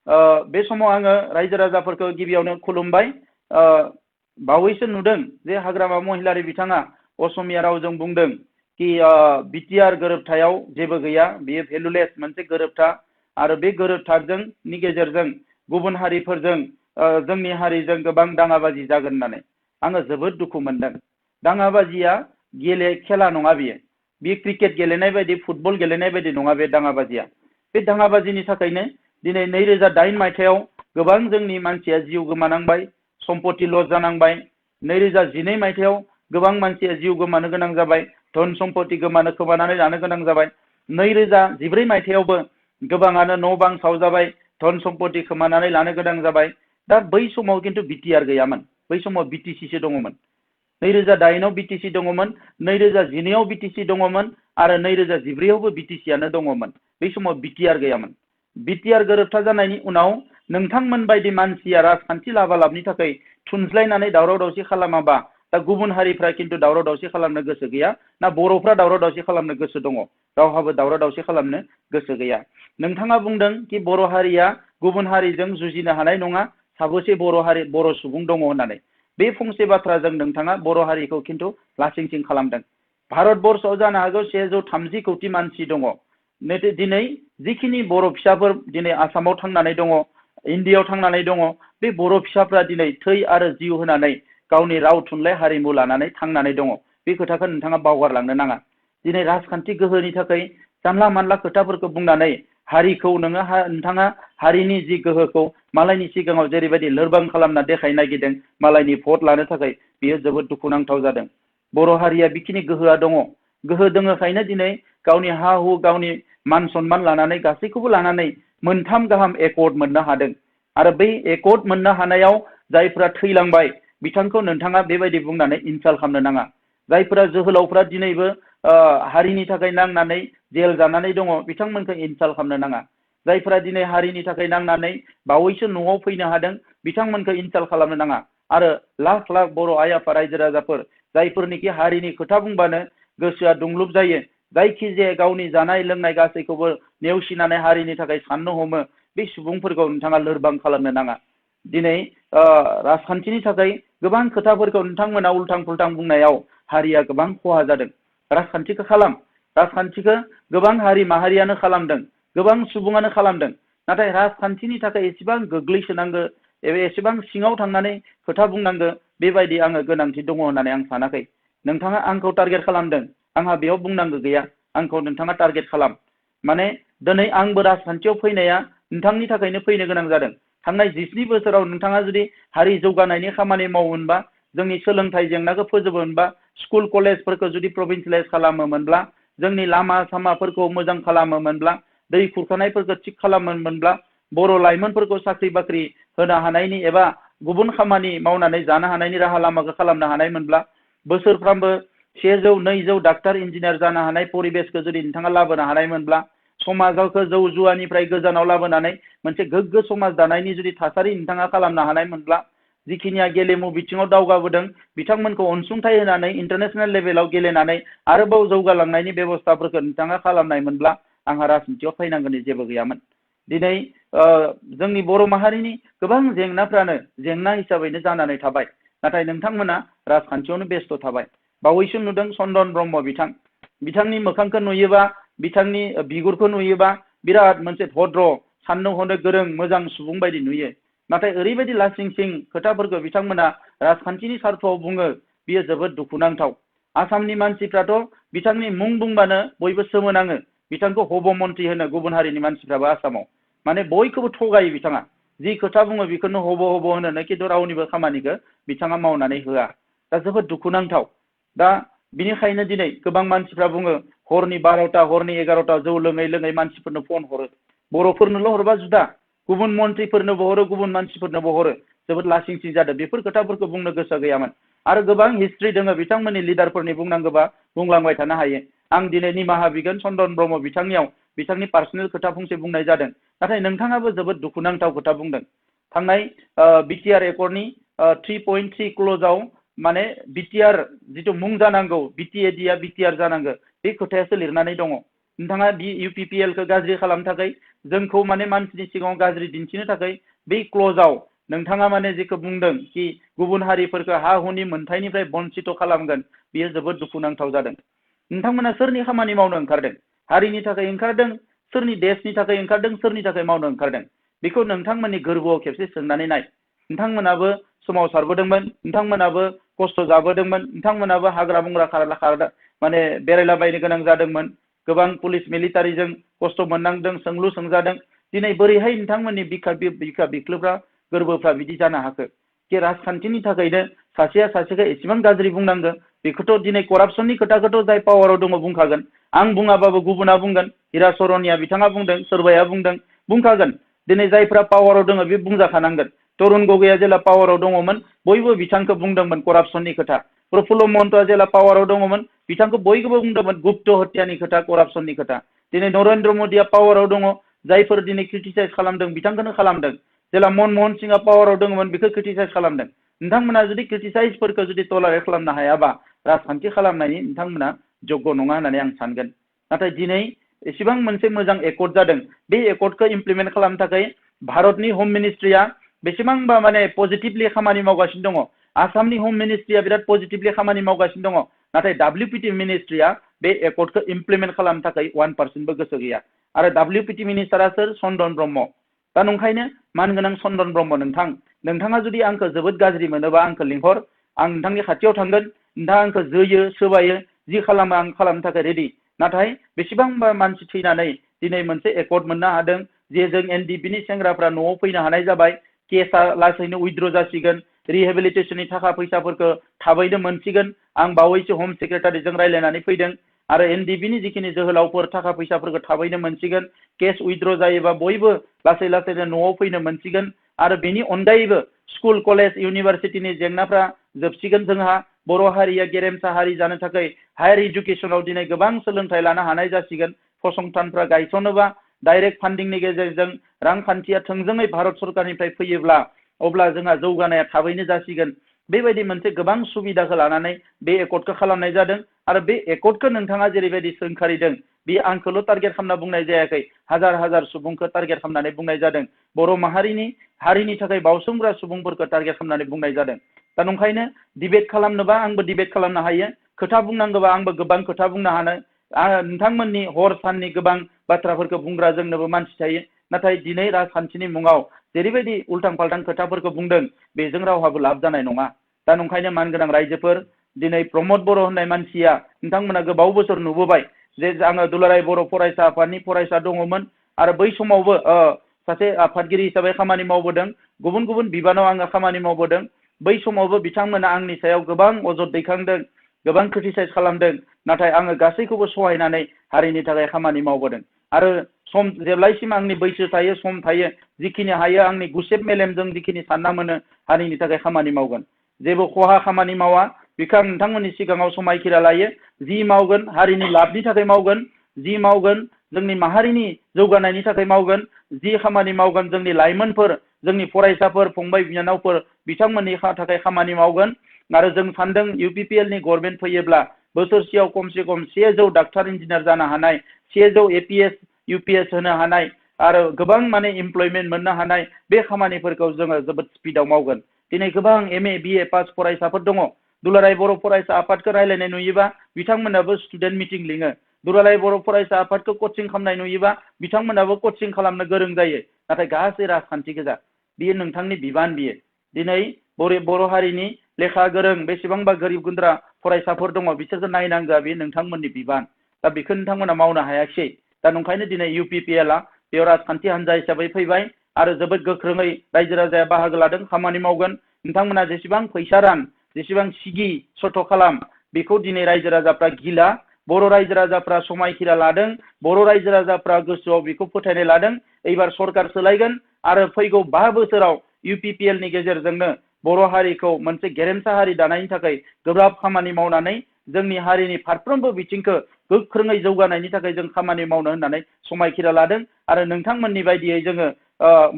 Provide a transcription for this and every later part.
बे समाव आङो रायजो राजाफोरखौ गिबियावनो खुलुमबाय। बावैसो नुदों जे हाग्रामा महिलारि बिथाङा असमिया रावजों बुंदों कि बिटिआर गोरोबथायाव जेबो गैया, बेयो भेलुलेस मोनसे गोरोबथा आरो बे गोरोबथानि गेजेरजों गुबुन हारिफोरजों जोंनि हारिजों गोबां दाङाबाजि जागोन होननानै आङो जोबोद दुखु मोनदों। दाङाबाजिया खेला नङा, बियो क्रिकेट गेलेनाय बायदि फुटबल गेलेनाय बायदि नङा। बे दाङाबाजिया, बे दाङाबाजिनि थाखायनो दिनै 2008 मायथाइयाव गोबां जोंनि मानसिया जिउ गोमानांबाय, सम्पति लस जानांबाय। 2012 मायथाइयाव गोबां मानसिया जिउ गोमानो गोनां जाबाय, धन सम्पति खोमानानै लानो गोनां जाबाय। 2014 मायथाइयावबो गोबाङानो न' बां सावजाबाय, धन सम्पति खोमानानै लानो गोनां जाबाय। दा बै समाव खिन्थु बिटिआर गैयामोन, बै समाव बिटिसिसो दङमोन। 2008 आव बिटिसि दङमोन, 2012 आव बिटिसि दङमोन आरो 2014 आवबो बिटिसियानो दङमोन। बै समाव बिटिआर गैयामोन। बिटिआर गोरोबथा जानायनि उनाव नोंथांमोन बायदि मानसिया राजखान्थि लाबालाबनि थाखाय थुनज्लायनानै दावराव दावसि खालामाबा दा गुबुन हारिफ्रा खिन्थु दावराव दावसि खालामनो गोसो गैया ना बर'फ्रा दावराव दावसि खालामनो गोसो दङ? रावहाबो दावराव दावसि खालामनो गोसो गैया। नोंथाङा बुंदों कि बर' हारिया गुबुन हारिजों जुजिनो हानाय नङा, साबोसे बर' सुबुं दङ होननानै। बे फंसे बाथ्राजों नोंथाङा बर' हारिखौ खिन्थु लासिं सिं खालामदों। भारतबर्षआव जानो हागौ 130 कौटि मानसि दङ। दिनै जिखिनि बर' फिसाफोर दिनै आसामाव थांनानै दङ, इण्डियाआव थांनानै दङ, बे बर' फिसाफ्रा दिनै थै आरो जिउ होनानै गावनि राव थुनलाइ हारिमु लानानै थांनानै दङ। बे खोथाखौ नोंथाङा बावगारलांनो नाङा। दिनै राजखान्थि गोहोनि थाखाय जानला मानला खोथाफोरखौ बुंनानै हारिखौ नोंथाङा हारिनि जि गोहोखौ मालायनि सिगाङाव जेरैबायदि लोरबां खालामना देखायनो नागिरदों मालायनि भट लानो थाखाय, बेयो जोबोद दुखुनांथाव जादों। बर' हारिया बेखिनि गोहोआ दङ। गोहो दङखायनो दिनै गावनि हा हु गावनि मान सन्मान लानानै गासैखौबो लानानै 3 गाहाम एकर्ड मोननो हादों। आरो बै एकर्ड मोननो हानायाव जायफ्रा थैलांबाय बिथांखौ नोंथाङा बेबायदि बुंनानै इनसाल्ट खालामनो नाङा। जायफ्रा जोहोलावफ्रा दिनैबो हारिनि थाखाय नांनानै जेल जानानै दङ बिथांमोनखौ इनसाल्ट खालामनो नाङा। जायफ्रा दिनै हारिनि थाखाय नांनानै बावैसो न'आव फैनो हादों बिथांमोनखौ इनसाल्ट खालामनो नाङा। आरो लाख लाख बर' आइ आफा रायजो राजाफोर जायफोरनिखि हारिनि खोथा बुंबानो गोसोआ दुंलुब जायो, जायखिजाया गावनि जानाय लोंनाय गासैखौबो नेवसिनानै हारिनि थाखाय साननो हमो, बे सुबुंफोरखौ नोंथाङा लोरबां खालामनो नाङा। दिनै राजखान्थिनि थाखाय गोबां खोथाफोरखौ नोंथांमोना उल्थां फुल्थां बुंनायाव हारिया गोबां खहा जादों। राजखान्थिखौ खालाम, राजखान्थिखौ गोबां हारि माहारियानो खालामदों, गोबां सुबुङानो खालामदों। नाथाय राजखान्थिनि थाखाय एसेबां गोग्लैसोनांगौ एबा एसेबां सिङाव थांनानै खोथा बुंनांगौ बेबायदि आङो गोनांथि दङ होननानै आं सानाखै। नोंथाङा आंखौ टारगेट खालामदों, आंहा बेयाव बुंनांगौ गैया। आंखौ नोंथाङा टारगेट खालाम। माने दिनै आंबो राजखान्थियाव फैनाया नोंथांनि थाखायनो फैनो गोनां जादों। थांनाय 19 बोसोराव नोंथाङा जुदि हारि जौगानायनि खामानि मावोमोनबा, जोंनि सोलोंथाइ जेंनाखौ फोजोबोमोनबा, स्कुल कलेजफोरखौ जुदि प्रभिन्सियेलाइज खालामोमोनब्ला, जोंनि लामा सामाफोरखौ मोजां खालामोमोनब्ला, दै खुरखानायफोरखौ थिग खालामोमोनब्ला, बर' लाइमोनफोरखौ साख्रि बाख्रि होनो हानायनि एबा गुबुन खामानि मावनानै जानो हानायनि राहा लामाखौ खालामनो हानायमोनब्ला, बोसोरफ्रामबो 100-200 डाक्टार इन्जिनियार जानो हानाय परिबेसखौ जुदि नोंथाङा लाबोनो हानायमोनब्ला, समाजखौ जौ जुवानिफ्राय गोजानाव लाबोनानै मोनसे गोग्गो समाज दानायनि जुदि थासारि नोंथाङा खालामनो हानायमोनब्ला, जिखिनिया गेलेमु बिथिङाव दावगाबोदों बिथांमोनखौ अनसुंथाइ होनानै इन्टारनेसनेल लेभेलाव गेलेनानै आरोबाव जौगालांनायनि बेबस्थाफोरखौ नोंथाङा खालामनायमोनब्ला आंहा राजनितियाव फैनांगौनि जेबो गैयामोन। दिनै जोंनि बर' माहारिनि गोबां जेंनाफ्रानो जेंना हिसाबैनो जानानै थाबाय, नाथाय नोंथांमोना राजखान्थियावनो बेस्थ' थाबाय। बावैसो नुदों चन्दन ब्रह्म बिथांनि मोखांखौ नुयोबा, बिथांनि बिगुरखौ नुयोबा बिराद मोनसे भद्र, साननो हनो गोरों मोजां सुबुं बायदि नुयो। नाथाय ओरैबायदि लासिं सिं खोथाफोरखौ बिथांमोना राजखान्थिनि सार्थआव बुङो, बियो जोबोद दुखुनांथाव। आसामनि मानसिफ्राथ' बिथांनि मुं बुंबानो बयबो सोमोनाङो। बिथांखौ हब मन्त्रि होनो गुबुन हारिनि मानसिफ्राबो आसामाव। माने बयखौबो थगायो बिथाङा। जि खोथा बुङो बेखौनो हब हब होनो, खिन्थु रावनिबो खामानिखौ बिथाङा मावनानै होआ। दा जोबोद दुखुनांथाव। दा बिनिखायनो दिनै गोबां मानसिफ्रा बुङो हरनि 12टा हरनि 11टा जौ लोङै लोङै मानसिफोरनो फन हरो। बर'फोरनोल' हरबा जुदा, गुबुन मन्त्रिफोरनोबो हरो, गुबुन मानसिफोरनोबो हरो। जोबोद लासिं सिं जादों। बेफोर खोथाफोरखौ बुंनो गोसो गैयामोन। आरो गोबां हिस्ट्रि दङ बिथांमोननि लिडारफोरनि, बुंनांगौबा बुंलांबाय थानो हायो। आं दिनै निमाहा बिगोन चन्दन ब्रह्म बिथांनि पार्सनेल खोथा फंसे बुंनाय जादों। नाथाय नोंथाङाबो जोबोद दुखुनांथाव खोथा बुंदों। थांनाय बिटिआर एकर्डनि 3.3 क्ल'जआव माने बिटिआर जिथु मुं जानांगौ, बिटिएडिआ बिटिआर जानांगौ, बे खोथायासो लिरनानै दङ। नोंथाङा बि UPPL खौ गाज्रि खालामनो थाखाय जोंखौ माने मानसिनि सिगाङाव गाज्रि दिन्थिनो थाखाय बै क्ल'जआव नोंथाङा माने जेखौ बुंदों कि गुबुन हारिफोरखौ हा हुनि मोनथायनिफ्राय बन्सित खालामगोन बियो जोबोद दुखुनांथाव जादों। नोंथांमोना सोरनि खामानि मावनो ओंखारदों? हारिनि थाखाय ओंखारदों, सोरनि देशनि थाखाय ओंखारदों, सोरनि थाखाय मावनो ओंखारदों? बेखौ नोंथांमोननि गोरबोआव खेबसे सोंनानै नाय। नोंथांमोनाबो सोमावसारबोदोंमोन, नोंथांमोनाबो खस्थ' जाबोदोंमोन, नोंथांमोनाबो हाग्रा बंग्रा खारदा माने बेरायलाबायनो गोनां जादोंमोन, गोबां पुलिस मिलिटारिजों खस्थ' मोननांदों, सोंलु सोंजादों। दिनै बोरैहाय नोंथांमोननि बिखा बिख्लोफ्रा गोरबोफ्रा बिदि जानो हाखो? कि राजखान्थिनि थाखायनो सासेया सासेखौ एसेबां गाज्रि बुंनांगौ? बेखौथ' दिनै करापसननि खोथाखौथ' जाय पावाराव दङ बुंखागोन। आं बुङाबाबो गुबुना बुंगोन। हिराचरनिया बिथाङा बुंदों, सोरबाया बुंदों, बुंखागोन। दिनै जायफ्रा पावाराव दङ बे बुंजाखानांगोन। तरुण गगैया जेला पावाराव दङमोन बयबो बिथांखौ बुंदोंमोन करापसननि खोथा। प्रफुल्ल महन्तआ जेला पावाराव दङमोन बिथांखौ बयबो बुंदोंमोन गुप्त हत्यानि खोथा, करापसननि खोथा। दिनै नरेन्द्र मदिया पावाराव दङ, जायफोर दिनै क्रिटिसाइज खालामदों बिथांखौनो खालामदों। जेला मनमोहन सिंहआ पावाराव दङमोन बेखौ क्रिटिसाइज खालामदों। नोंथांमोना जुदि क्रिटिसाइजफोरखौ जुदि टलारेट खालामनो हायाबा राजखान्थि खालामनायनि नोंथांमोना जग्य नङा होननानै आं सानगोन। नाथाय दिनै एसेबां मोनसे मोजां एकर्ड जादों, बे एकर्डखौ इमप्लिमेन्ट खालामनो थाखाय भारतनि हम मिनिस्ट्रिया बेसेबांबा माने पजिटिभलि खामानि मावगासिनो दङ। आसामनि हम मिनिस्ट्रिया बिराद पजिटिभलि खामानि मावगासिनो दङ। नाथाय WPT मिनिस्ट्रिया बे एकर्डखौ इमप्लिमेन्ट खालामनो थाखाय 1% गोसो गैया। आरो WPT मिनिस्टारा सोर? चन्दन ब्रह्म। दा नंखायनो मानगोनां चन्दन ब्रह्म, नोंथाङा जुदि आंखौ जोबोद गाज्रि मोनोबा आंखौ लिंहर, आं नोंथांनि खाथियाव थांगोन। नोंथाङा आंखौ जोयो सोबायो जि खालामो आं खालामनो थाखाय रेडि। नाथाय बेसेबांबा मानसि थैनानै दिनै मोनसे एकर्ड मोननो हादों जे जों NDPनि सेंग्राफ्रा न'आव फैनो हानाय जाबाय, केसा लासैनो उइथड्र जासिगोन, रिहेबिलिटेसननि थाखा फैसाफोरखौ थाबैनो मोनसिगोन। आं बावैसो हम सेक्रेटारिजों रायज्लायनानै फैदों आरो NDPनि जिखिनि जोहोलावफोर थाखा फैसाफोरखौ थाबैनो मोनसिगोन। केस उइथड्र जायोबा बयबो लासै लासैनो न'आव फैनो मोनसिगोन। आरो बेनि अनगायैबो स्कुल कलेज इउनिभारसिटिनि जेंनाफ्रा जोबसिगोन। जोंहा बर' हारिया गेरेमसा हारि जानो थाखाय हायार इडुकेसनाव दिनै गोबां सोलोंथाइ लानो हानाय जासिगोन। फसंथानफ्रा गायसनोबा डाइरेक्ट फान्डिंनि गेजेरजों रांखान्थिया थोंजोङै भारत सरकारनिफ्राय फैयोब्ला अब्ला जोंहा जौगानाया थाबैनो जासिगोन। बेबायदि मोनसे गोबां सुबिदाखौ लानानै बे एकर्डखौ खालामनाय जादों। आरो बे एकर्डखौ नोंथाङा जेरैबायदि सोंखारिदों बे आंखौल' टारगेट खालामना बुंनाय जायाखै, हाजार हाजार सुबुंखौ टारगेट खालामनानै बुंनाय जादों। बर' माहारिनि हारिनि थाखाय बावसोमग्रा सुबुंफोरखौ टारगेट खालामनानै बुंनाय जादों। दा नंखायनो डिबेट खालामनोबा आंबो डिबेट खालामनो हायो, खोथा बुंनांगौबा आंबो गोबां खोथा बुंनो हानो। नोंथांमोननि हर साननि गोबां बाथ्राफोरखौ बुंग्रा जोंनोबो मानसि थायो। नाथाय दिनै राजखान्थिनि मुङाव जेरैबायदि उल्थां फाल्थां खोथाफोरखौ बुंदों बेजों रावहाबो लाब जानाय नङा। दा नंखायनो मानगोनां रायजोफोर, दिनै प्रमद बर' होननाय मानसिया नोंथांमोना गोबाव बोसोर नुबोबाय जे आङो दुलाराय बर' फरायसा आफादनि फरायसा दङमोन आरो बै समावबो सासे आफादगिरि हिसाबै खामानि मावबोदों। गुबुन गुबुन बिबानाव आङो खामानि मावबोदों। बै समावबो बिथांमोना आंनि सायाव गोबां अजद दैखांदों, गोबां क्रिटिसाइज खालामदों। नाथाय आङो गासैखौबो सहायनानै हारिनि थाखाय खामानि मावबोदों। आरो सम जेब्लायसिम आंनि बैसो थायो, सम थायो, जिखिनि हायो आंनि गुसेब मेलेमजों जिखिनि सानना मोनो हारिनि थाखाय खामानि मावगोन। जेबो खहा खामानि मावा बेखौ आं नोंथांमोननि सिगाङाव समायखिरा लायो। जि मावगोन हारिनि लाबनि थाखाय मावगोन, जि मावगोन जोंनि माहारिनि जौगानायनि थाखाय मावगोन, जि खामानि मावगोन जोंनि लाइमोनफोर, जोंनि फरायसाफोर, फंबाय बिनानावफोर बिथांमोननि थाखाय खामानि मावगोन। आरो जों सानदों UPPLनि गभर्नमेन्ट फैयोब्ला बोसोरसेयाव खमसे खम 100 डाक्टार इन्जिनियार जानो हानाय, 100 APS UPS होनो हानाय आरो गोबां माने इमप्लयमेन्ट मोननो हानाय बे खामानिफोरखौ जोङो जोबोद स्पिडआव मावगोन। दिनै गोबां MA BA पास फरायसाफोर दङ। दुलाराय बर' फरायसा आफादखौ रायज्लायनाय नुयोबा बिथांमोनाबो स्टुडेन्ट मिटिं लिङो। दुलाराय बर' फरायसा आफादखौ कचिं खालामनाय नुयोबा बिथांमोनाबो कचिं खालामनो गोरों जायो। नाथाय गासै राजखान्थि गोजा। बियो नोंथांनि बिबान। बियो दिनै बर' हारिनि लेखा गोरों बेसेबांबा गोरिब गुन्द्रा फरायसाफोर दङ, बिसोरखौ नायनांगौआ बे नोंथांमोननि बिबान। दा बेखौ नोंथांमोना मावनो हायाखिसै। दा नंखायनो दिनै UPPLआ बेयाव राजखान्थि हान्जा हिसाबै फैबाय आरो जोबोद गोख्रोङै रायजो राजाया बाहागो लादों, खामानि मावगोन। नोंथांमोना जेसेबां फैसा रां, जेसेबां सिगि सथ' खालाम, बेखौ दिनै रायजो राजाफ्रा गिला। बर' रायजो राजाफ्रा समायखिरा लादों, बर' रायजो राजाफ्रा गोसोआव बेखौ फोथायनाय लादों एबार सरकार सोलायगोन आरो फैगौ 5 बोसोराव UPPLनि गेजेरजोंनो बर' हारिखौ मोनसे गेरेमसा हारि दानायनि थाखाय गोब्राब खामानि मावनानै जोंनि हारिनि फारफ्रोमबो बिथिंखौ गोख्रोङै जौगानायनि थाखाय जों खामानि मावनो होननानै समायखिरा लादों। आरो नोंथांमोननि बायदियै जोङो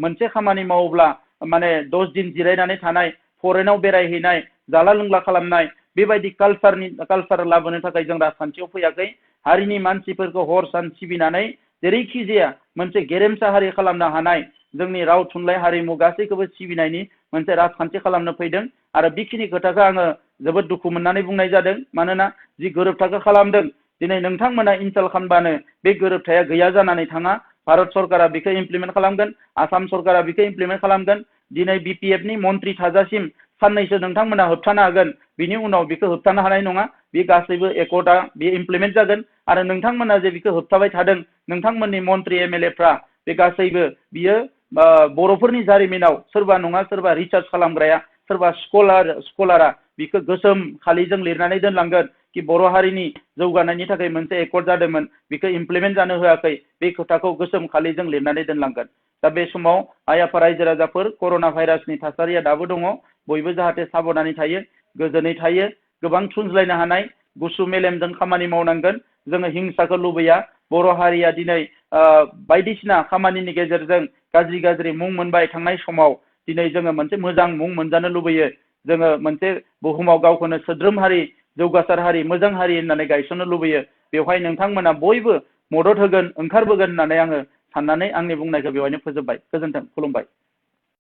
मोनसे खामानि मावोब्ला माने 10 दिन जिरायनानै थानाय, फरेनाव बेरायहैनाय, जाला लोंला खालामनाय बेबायदि कालसार लाबोनो थाखाय जों राजखान्थियाव फैयाखै। हारिनि मानसिफोरखौ हर सान सिबिनानै जेरैखि जाया मोनसे गेरेमसा हारि खालामनो हानाय जोंनि राव थुनलाइ हारिमु गासैखौबो सिबिनायनि मोनसे राजखान्थि खालामनो फैदों आरो बेखिनि खोथाखौ आङो जोबोद दुखु मोननानै बुंनाय जादों मानोना जि गोरोबथाखौ खालामदों दिनै नोंथांमोना इनसाल्ट खालामबानो बे गोरोबथाया गैया जानानै थाङा भारत सरकारा बेखौ इमप्लिमेन्ट खालामगोन आसाम सरकारा बेखौ इमप्लिमेन्ट खालामगोन दिनै BPF नि मन्थ्रि थाजासिम साननैसो नोंथांमोना होबथानो हागोन बिनि उनाव बेखौ होबथानो हानाय नङा बे गासैबो एकर्डआ बे इमप्लिमेन्ट जागोन आरो नोंथांमोना जे बेखौ होबथाबाय थादों नोंथांमोननि मन्थ्रि MLA फ्रा बे गासैबो बियो बर'फोरनि जारिमिनाव सोरबा नङा सोरबा रिसार्च खालामग्राया सोरबा स्कलारा बिखौ गोसोम खालिजों लिरनानै दोनलांगोन कि बर' हारिनि जौगानायनि थाखाय मोनसे एकर्ड जादोंमोन बेखौ इमप्लिमेन्ट जानो होआखै बे खोथाखौ गोसोम खालिजों लिरनानै दोनलांगोन दा बे समाव आइ आफा रायजो राजाफोर कर'ना भाइरासनि थासारिया दाबो दङ बयबो जाहाथे साबधानै थायो गोजोनै थायो गोबां थुनज्लायनो हानाय गुसु मेलेमजों खामानि मावनांगोन जोङो हिंसाखौ लुबैया बर' हारिया दिनै बायदिसिना खामानिनि गेजेरजों गाज्रि मुं मोनबाय थांनाय समाव दिनै जोङो मोनसे मोजां मुं मोनजानो लुबैयो जोङो मोनसे बुहुमाव गावखौनो सोद्रोम हारि जौगासार हारि मोजां हारि होननानै गायसननो लुबैयो बेवहाय नोंथांमोना बयबो मदद होगोन ओंखारबोगोन होननानै आङो साननानै आंनि बुंनायखौ बेवहायनो फोजोबबाय गोजोन्थों खुलुमबाय